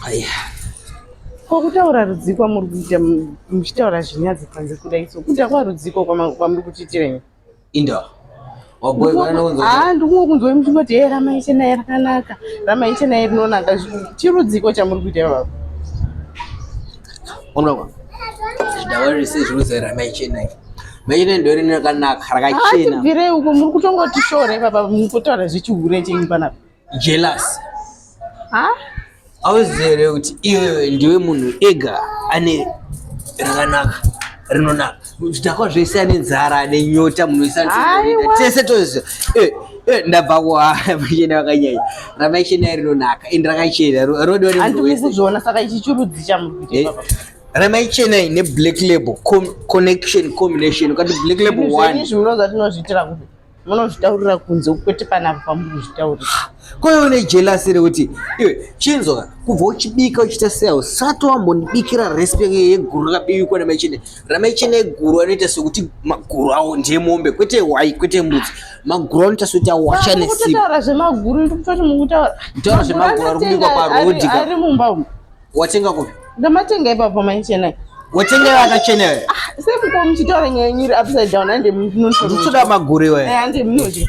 Aya. Ko kutaura rudzii kwamuri kuita muchitaura zvinyadzi panze kudai so kuita kwarudziko kwamuri kutiitira imi? Inda. Ah, ndikungokunzwai muchingoti e ramai chenai rakanaka, ramai chenai rinonaka. Chirudziko chamuri kuita ivavo? Unoona? Zvidawarisi zvinozi ramai chenai. Mai chenai ndo rine rakanaka rakachena. Tibvirei uko muri kutongotishora ipapa mukutaura zvechihure chenyu panapa. Jealous. Ha? Auzive here kuti iwewe ndiwe munhu ega ane rakanaka rinonaka zvidhakwa zvese ane nzara ane nyota munhu wese Aiwa. tese toziva Eh, eh, ndabva kuamaichena vakanyanya ramaichena rinonaka ende rakachena rodiwa nemunhu Handiri wese kuzviona saka ichi chirudzi chamuri kuita Eh, ipapa. ramaichena ine black label connection combination ukati black label Zvinhu zvenyu one izvi munoziva tinozviitira kupi? Munozvitaurira kunze kwete panapa pamuri kuzvitaurira. Ko iwe une jealous rekuti iwe chinzwa kubva uchibika uchiita sei usati wambondibikira recipe yeguru rakabikwa namaichene ramaichene eguru anoita sekuti maguru awo ndemombe kwete hwai kwete mbudzi maguru anoita sekuti awacha nesimba. Kutaura zvemaguru ndiri kutoti mukutaura. Kutaura zvemaguru ari kubikwa parodi ka. Ari mumba umu. Watenga kupi? Ndamatenga ipapo maichena. Watenga iwe akachena iwe. Ah, sei muko muchitaura nyaya yenyu iri upside down hande Ndikutoda maguru iwe. Hande munodya.